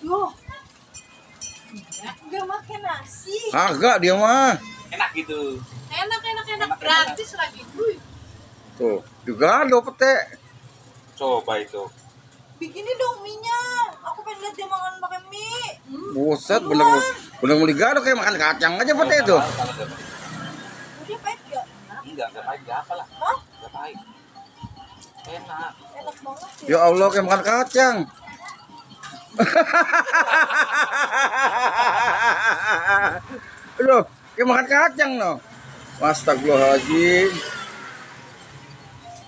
Duh. Enggak makan nasi. Agak dia mah. Enak gitu. Enak gratis lagi. Tuh, juga ada pete. Coba itu. Bikinin dong mie-nya. Aku pengen lihat dia makan pakai mie. Buset, bener ligado kayak makan kacang aja pete itu. Dia pahit gak? Enggak pahit, enggak apa lah. Hah? Enggak pahit. Enak. Enak banget sih. Ya Allah, kayak makan kacang. Aduh, kayak makan kacang no. Astagfirullahaladzim.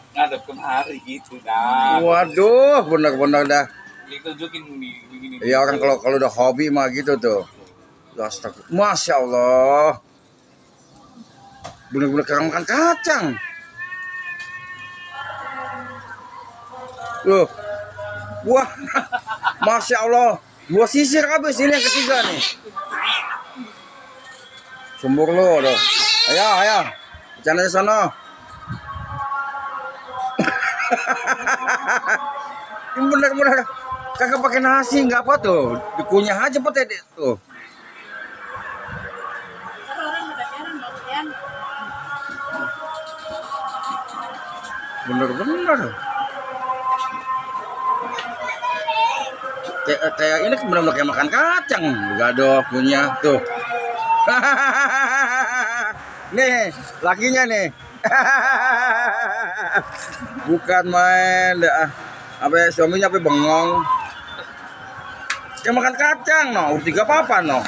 Ngadep kemari gitu dah. Waduh, bener-bener dah. Ditunjukin begini. Ya orang kalau udah hobi mah gitu tuh. Astagfirullah. Masya Allah. Bener-bener kayak makan kacang. Loh. Wah. Masya Allah. Gua sisir habis ini yang ketiga nih. Sumber lo aduh. Ayo. Bercanda di sana. Ini bener-bener kagak pakai nasi, nggak apa tuh. Dikunyah aja pete tuh. Bener-bener. Kayak ini bener-bener kayak makan kacang. Gak ada punya tuh. Nih, lakinya nih. Bukan main dah. Apa suaminya apa bengong. Kayak makan kacang no, tiga papa no.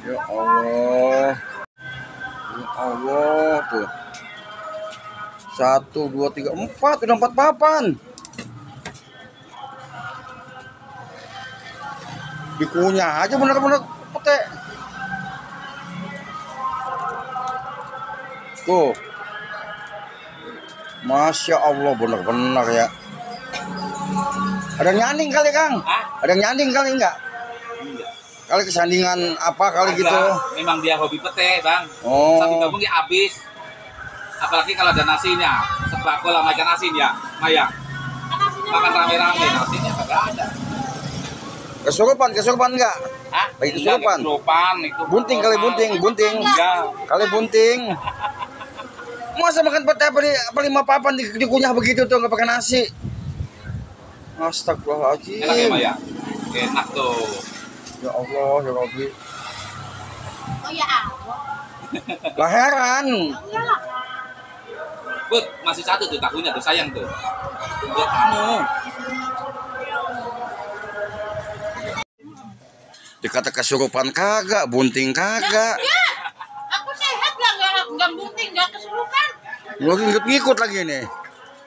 Ya Allah. Ya Allah tuh. 1, 2, 3, 4, udah 4 papan. Dikunyah aja bener-bener pete. Tuh. Masya Allah bener-bener ya. Ada nyanding kali Kang? Hah? Ada nyanding kali enggak? Enggak. Kali kesandingan apa kali gitu? Memang dia hobi pete, Bang. Oh. Satu gabung dia habis. Apalagi kalau ada nasinya. Sebakul sama ikan asin ya, Maya. Makan rame-rame, nasinya kagak ada. Kesurupan enggak? Hah? Lagi kesurupan? Kesurupan itu. Bunting kali bunting. Enggak. Kali bunting. Masa makan pete apa 5 papan dikunyah begitu tuh nggak pakai nasi? Astagfirullahaladzim. Enak ya, Maya? Enak tuh. Ya Allah, ya Rabbi. Oh ya Allah. Lah heran. Enggak lah. Bud, masih satu tuh tahunya tuh, sayang tuh. Buat kamu. Dikata kesurupan kagak, bunting kagak. Ya, aku sehat lah, enggak bunting, enggak kesurupan. Lu ngikut lagi nih.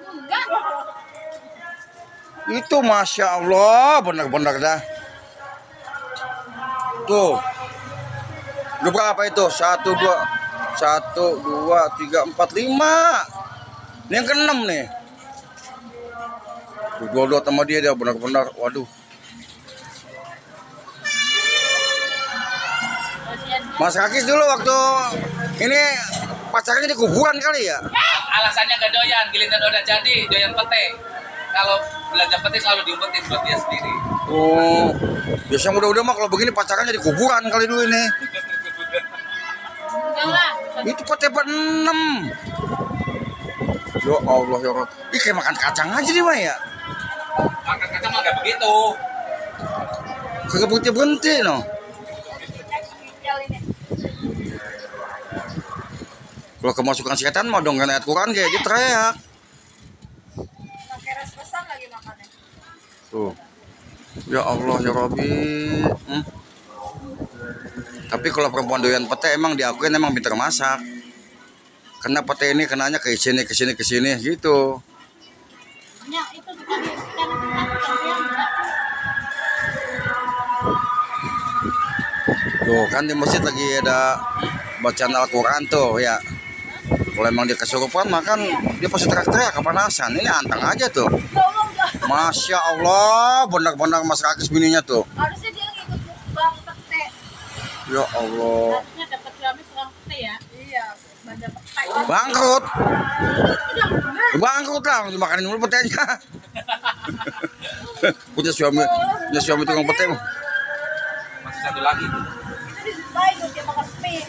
Enggak. Itu Masya Allah, benar-benar dah. Tuh. Udah berapa itu? 1, 2, 3, 4, 5. Ini yang ke-6 nih. Tuh, dua sama dia benar-benar. Waduh. Mas Kakis dulu waktu ini pacarnya di kuburan kali ya? Alasannya gak doyan, giliran udah jadi, doyan pete. Kalau belanja pete selalu diumpetin buat dia sendiri. Oh, biasanya udah mah kalau begini pacarannya di kuburan kali dulu ini. Enggak lah. Itu pete 6. Ya Allah ya Allah. Ih kayak makan kacang aja nih mah ya. Makan kacang mah gak begitu. Kagak berhenti no. Kalau kemasukan setan mah dong kan ayat Quran kayak dia teriak. Pakai res-resan lagi makannya. Tuh. Ya Allah ya Rabbi. Tapi kalau perempuan doyan pete emang diakuin emang pintar masak. Karena pete ini kenanya ke sini gitu. Ya, itu dikasihkan yang Tuh kan di masjid lagi ada bacaan Al-Quran tuh ya. Kalau emang dia kesurupan makan dia pasti teriak-teriak kepanasan. Ini antang aja tuh. Masya Allah, benar-benar Mas Kakis bininya tuh. Harusnya dia ngikut mukbang pete. Ya Allah. Harusnya dapat gramis orang pete ya. Iya, bandar pete. Bangkrut. Udah, Bangkrut lah, dimakanin dulu petenya. punya suami tukang pete mah. Masih satu lagi. Itu disumpahin loh, dia makan pig.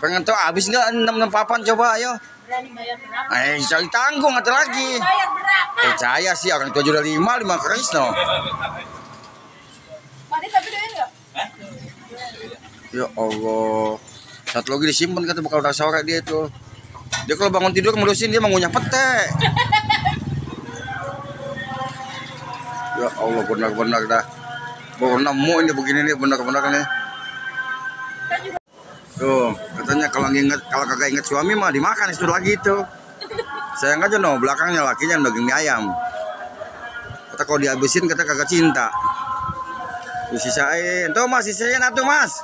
Pengen tahu habis nggak 6 papan coba ayo. Berani bayar berapa? Bisa ditanggung atau lagi. Bayar berapa? Percaya sih orang tua udah 5 Krisno. Mandi tapi doyan nggak? Ya Allah. Satu lagi disimpan kata bakal rasa sore dia itu. Dia kalau bangun tidur melusin dia mengunyah pete. Ya Allah benar-benar dah. Baru nemu ini begini nih benar-benar nih. Tuh katanya kalau kagak inget suami mah dimakan itu lagi itu. Sayang aja no belakangnya lakinya daging mie ayam. Kata kalau dihabisin kata kagak cinta. Disisain, tuh mas disisain atuh mas.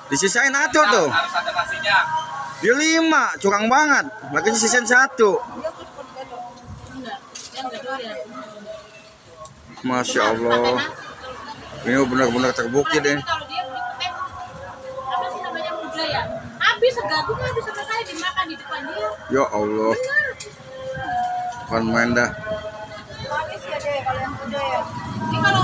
Disisain atuh tuh. Harus ada nasinya. Dia 5, curang banget. Makanya sisian 1. Masya Allah. Ini benar-benar terbukti deh. Kalau dia beli pete, apa sih namanya muda ya? Habis segabung habis selesai dimakan di depan dia. Ya Allah. Bukan main dah. Manis ya deh kalau yang muda ya. Ini kalau